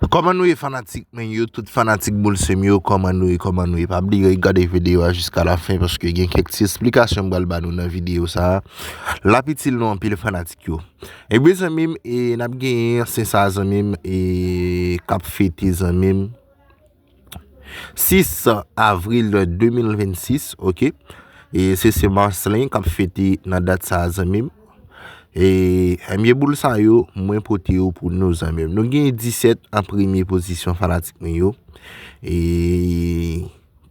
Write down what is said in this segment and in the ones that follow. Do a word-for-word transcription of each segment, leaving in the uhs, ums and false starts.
Kòman nou ye, fanatik mwen yo, tout fanatik Boul Sen m yo, kòman nou ye, kòman nou ye? Pa bliye gade videyo a jiska lafen, paske gen kèk ti esplikasyon m pral ba nou nan videyo sa a. L ap itil nou anpil, fanatik yo. Ebyen, zanmi m, e n ap genyen sen sa, zanmi m, e k ap fete, zanmi m, sis avril de mil vennsis, oke? E se, se Marcelin k ap fete nan dat sa a, zanmi m. E, ebyen, boul sa yo, mwen pote yo pou nou, zanmi m. Nou gen disèt an premye pozisyon, fanatik mwen yo. E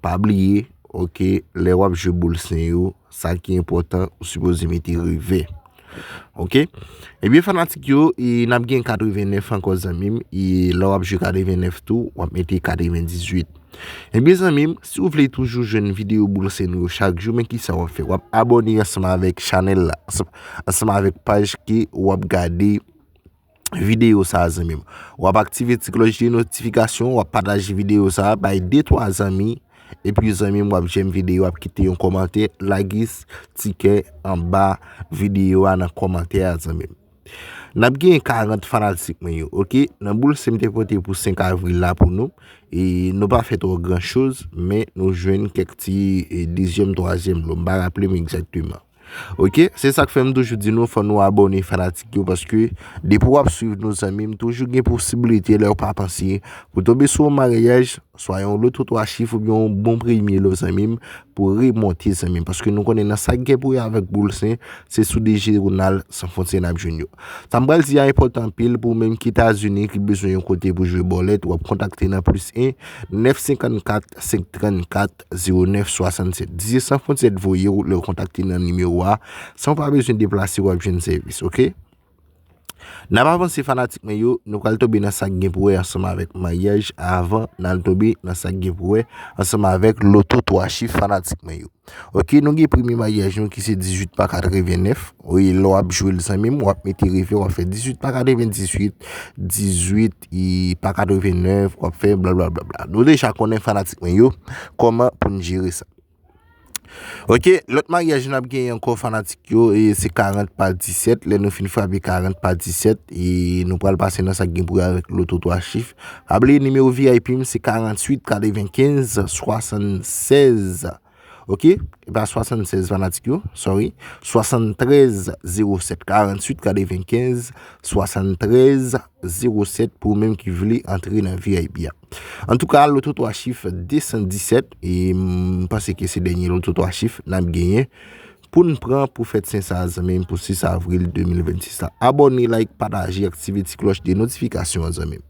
pa bliye, oke, lè w ap jwe boul sen yo, sa ki enpòtan, ou sipoze mete revè. Oke? Ebyen, fanatik yo, e n ap gen katrevennèf ankò, zanmi m. E lè w ap jwe katrevennèf tou, w ap mete katrevendizuit. Ebyen, zanmi m, si w vle toujou jwenn videyo boul sen nou yo chak jou, men kisa w ap fè? W ap abòne ansanm avèk chanèl la, ansanm, ansanm avèk paj ke w ap gade videyo sa a, zanmi m. W ap aktive ti klòch de notifikasyon, w ap pataje videyo sa a, bay de twa zanmi, epi, zanmi m, w ap jèm videyo, w ap kite yon kòmantè, lage s-, ti kè anba videyo a nan kòmantè a, zanmi m. N ap gen karant fanatik mwen yo, oke? Nan boul sen m te pote pou senk avril la pou nou. E nou pa fè twò gran choz, men nou jwenn kèk ti, e, dezyèm, twazyèm lo. M pa raple m egzakteman. Oke? Se sa k fè m toujou di nou, fò nou abòne, fanatik yo, paske depi w ap swiv nou, zanmi m, toujou gen posiblite lè w pa panse pou tonbe sou yon maryaj, swa yon loto twa chif oubyen yon bon premye lo, zanmi m, pou remonte, zanmi m. Paske nou konnen nan sa k gen pou wè avèk boul sen, se sou D J Ronald San Fwontyè n ap jwenn yo. Sa m pral di a enpòtan anpil pou ou menm ki Etazini, ki bezwen yon kote pou jwe bòlèt, w ap kontakte nan plis en, nèf senkannkat, senk trannkat, zewo nèf swasannsèt. D J San Fwontyè voye w lè w kontakte nan nimewo a, san w pa bezwen deplase, w ap jwenn sèvis, oke? N ap avanse, fanatik mwen yo, nou pral tonbe nan sa k gen pou wè ansanm avèk maryaj avan n al tonbe nan sa k gen pou wè ansanm avèk loto twa chif, fanatik mwen yo. Oke, nou gen premye maryaj nou ki se dizuit pa katrevennèf. Wi, lè w ap jwe l, zanmi m, w ap mete revè, w ap fè dizuit pa katrevendizuit, dizuit pa katrevennèf, w ap fè blablabla. Nou deja konnen, fanatik mwen yo, kòman pou n jere sa. Oke, lòt maryaj n ap genyen ankò, fanatik yo, e se karant pa disèt. Lè nou fin frape karant pa disèt, e nou pral pase nan sa k gen pou wè avèk loto twa chif. Pa bliye nimewo V I P m se karanntuit katrevenkenz swasannsèz. Oke? E pa swasannsèz, fanatik yo, sorry. Swasanntrèz zewo sèt, karanntuit katrevenkenz, swasanntrèz zewo sèt pou ou menm ki vle antre nan V I P a. Antouka, loto twa chif de san disèt, e m panse ke se dènye loto twa chif n ap genyen pou n pran pou fèt sen sa a, zanmi m, pou sis avril de mil vennsis la. Abòne, like, pataje, aktive ti klòch de notifikasyon an, zanmi m.